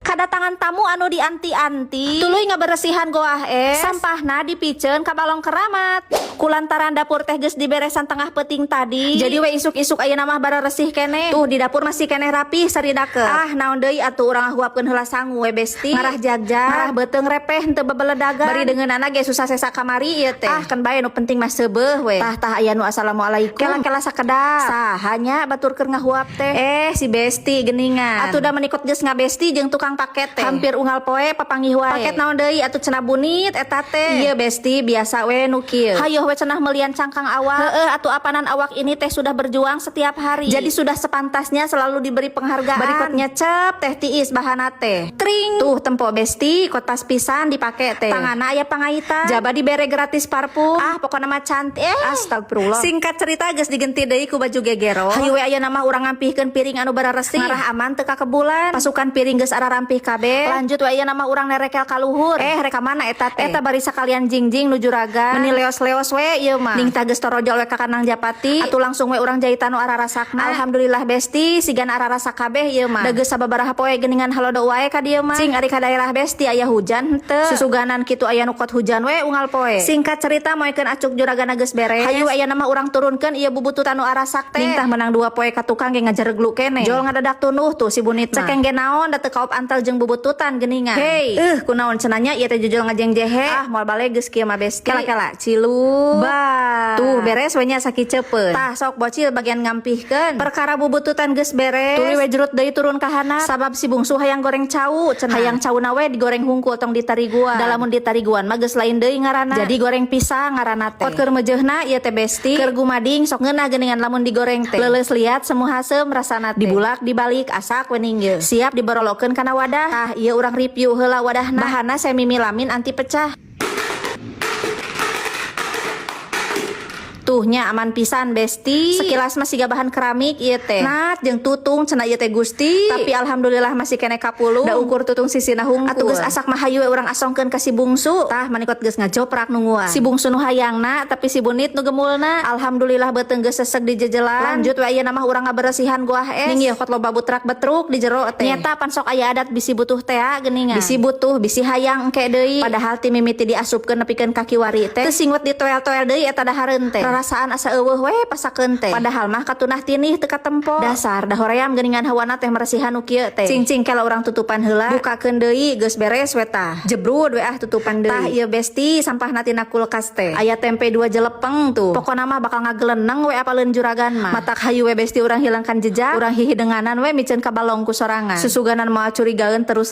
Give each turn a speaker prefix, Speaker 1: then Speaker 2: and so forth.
Speaker 1: Kadatangan tamu anu dianti-anti, tuluy ngaberesihan goah es, sampahna dipiceun ka balong keramat. Kulantaran dapur teh geus diberesan tengah peuting tadi, jadi we isuk-isuk ayeuna mah bararesih keneh. Tuh, di dapur masih keneh rapih saridakeup. Ah, naon deui atuh, urang ngahuapkeun heula sangu we, besti. Ngarah jagjag, ngarah beuteung repeh henteu bebeledagan. Bari deungeunana ge susah sesa kamari ieu teh. Ah, keun bae, nu penting mah seubeuh we. Tah tah, aya nu assalamualaikum. Kela-kela sakedap. Saha nya batur keur ngahuap teh? Eh, si besti geningan. Atuh da menikot geus ngabesti jeung tukang paket teh. Hampir unggal poe papanggih wae. Paket naon deui atuh cenah bunit eta teh? Iya besti, biasa we nu kieu. Hayoh we cenah melian cangkang awak. Heeh atuh, apanan awak ini teh sudah berjuang setiap hari. Jadi sudah sepantasnya selalu diberi penghargaan. Berikutnya cep teh tiis bahana teh. Tring. Tuh, tempo besti, kot pas pisan dipake teh. Tanganna aya pangaitan. Jaba dibere gratis parfum. Ah, pokokna mah cantik. Eh, astagfirullah. Singkat cerita geus digenti deui ku baju gegero. Hayu we ayeuna mah urang ngampihkeun piring anu bararesih. Ngarah aman teu kakebulan. Pasukan piring geus ararampih kabeh. Lanjut we ayeuna mah urang nerekel ka luhur. Eh, rek ka mana eta teh? Eta bari sakalian jingjing nu juragan. Meni leos-leos we ieu mah. Ning tah geus torojol we ka Kanang Japati. Atuh langsung we urang jahitan nu ararasakna. Alhamdulillah besti, sigana ararasak kabeh ieu mah. Da geus sababaraha poe geuningan halodo wae ka dieu mah. Cing ari ka daerah besti aya hujan henteu? Susuganan kitu aya nu kot hujan we unggal poe. Singkat cerita, moekeun acuk juragana geus beres. Hayu ayeuna mah urang turunkeun ieu bubututan nu arasak teh. Ning tah, menang 2 poe ka tukang ge ngajareglu keneh. Jol ngadadak tunuh tuh si bunit mah. Cekeng ge naon, da teu kaop antel jeung bubututan geuningan. Hey, kunaon cenah nya ieu teh jujul ngajengjehe? Ah, moal balik geus kieu mah, besti. Kela-kela cilu. Ba. Tuh, beres we nya sakicepeun. Tah sok bocil bagian ngampihkeun. Perkara bubututan geus beres. Tuluy we jurut deui turun ka handap. Sabab si bungsu hayang goreng cau cenah. Hayang cauna we digoreng hungkul, tong ditariguan. Da lamun ditariguan mah geus lain deui ngaranna. Jadi goreng pisang ngaranna teh. Kot keur meujeuhna ieu teh, besti. Keur gumading sok ngeunah geuningan lamun digoreng teh. Leuleus liat semu haseum rasana teh. Dibulak dibalik asak we ninggeu. Siap diborolokeun kana wadah. Tah, ieu urang review heula wadahna. Bahanna semi melamin anti pecah. Tuh nya, aman pisan besti. Sekilas masih gak bahan keramik ieu teh. Nat jeung tutung cenah ieu teh, Gusti. Tapi alhamdulillah masih keneh kapulung. Da ukur tutung sisina hungkul. Atuh geus asak mah hayu we urang asongkeun ka si bungsu. Tah, manikot geus ngajoprak nungguan. Si bungsu nu hayangna, tapi si bunit nu gemulna. Alhamdulillah beuteung geus seseg di jejelan. Lanjut we ayeuna mah urang ngaberesihan goah es. Ning ieu kot loba butrak betruk di jero teh. Nyeta pan sok aya adat bisi butuh tea geuningan. Bisi butuh, bisi hayang engke deui. Padahal ti mimiti diasupkeun nepikeun ka kiwari teh. Teu singwet ditoel-toel deui eta dahareun teh. Rarasaan asa euweuh we pasakeun teh. Padahal mah katunah tinih teu katempo. Dasar da hoream geuningan hawana teh meresihan nu kieu teh. Cing-cing, kela urang tutupan heula. Bukakeun deui, geus beres we tah. Jebrud we ah tutupan deui. Tah ieu besti, sampahna tina kulkas teh. Aya tempe dua jelepeng tuh. Pokona mah bakal ngageleneng we apaleun juragan mah. Matak hayu we besti, urang hilangkan jejak. Urang hihidenganan we miceun ka balong ku sorangan. Susuganan moal curigaeun terus.